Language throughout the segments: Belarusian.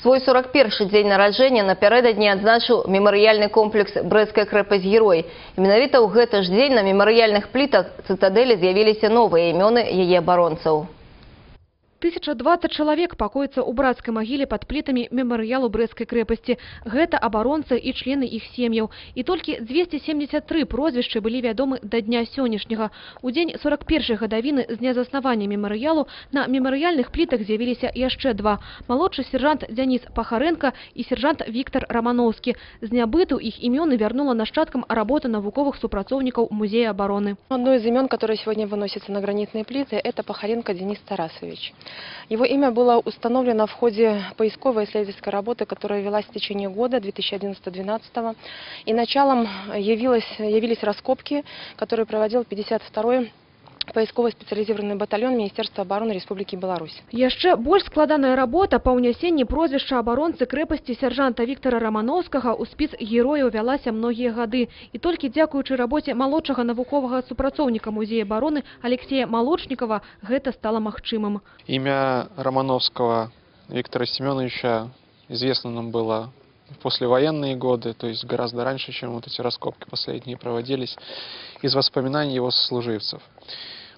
Свой 41 дзень нараджэння напярэдадні адзначыў мемарыяльны комплекс «Брэсцкая крэпасць-герой». І менавіта ў гэты ж дзень на мемарыяльных плітах цытадэлі з'явіліся новыя імёны яе абаронцаў. 1020 чалавек пакоіцца ў брацкай магіле пад плітамі мемарыялу Брэсцкай крэпасці. Гэта абаронцы і члены іх сем'яў. І толькі 273 прозвішчы былі вядомы да дня сённяшняга. У дзень 41-й гадавіны з дня заснавання мемарыялу на мемарыяльных плітах з'явіліся яшчэ два. Малодшы сержант Дзяніс Пахарэнка і сержант Віктор Раманоўскі. З нябыту іх імёны вярнула нашчадкам работа навуковых супрацоўнікаў Музея абароны. Одно из имен, которое сегодня выносится на гранитные плиты, это Пахаренко Денис Тарасович. Его имя было установлено в ходе поисковой исследовательской работы, которая велась в течение года 2011-2012. И началом явились раскопки, которые проводил 52-й поисковый специализированный батальон Министерства обороны Республики Беларусь. Яшчэ больш складаная работа па ўнясенні прозвішча абаронцы крэпасці сяржанта Віктара Раманоўскага ў спіс герояў вялася многія гады. І толькі дзякуючы рабоце малодшага навуковага супрацоўніка Музея абароны Алексея Малочнікава гэта стала магчымым. Имя Романовского Виктора Семеновича известно нам было в послевоенные годы, то есть гораздо раньше, чем вот эти раскопки последние проводились, из воспоминаний его сослуживцев.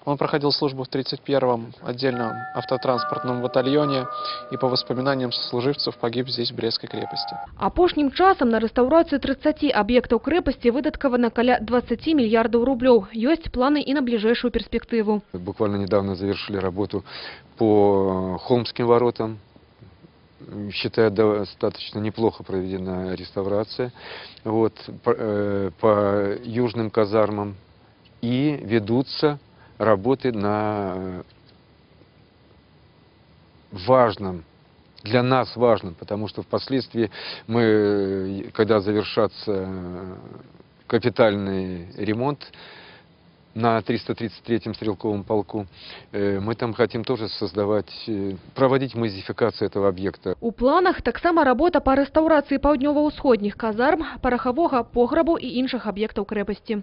Он проходил службу в 31-м отдельном автотранспортном батальоне и по воспоминаниям сослуживцев погиб здесь, в Брестской крепости. Апошнім часам на рэстаўрацыю 30 аб'ектаў крэпасці выдаткавана каля 20 мільярдаў рублёў. Ёсць планы і на бліжэйшую перспектыву. Буквально недавно завершили работу по Холмским воротам. Считаю, достаточно неплохо проведена реставрация. Вот, по южным казармам. И ведутся работы на важном, для нас важном, потому что впоследствии мы, когда завершатся капитальный ремонт на 333-м стрелковом полку, мы там хотим тоже проводить музеификацию этого объекта. У планах таксама работа па рэстаўрацыі паўднёва-ўсходніх казарм, парахавога пограбу і іншых аб'ектаў крэпасці.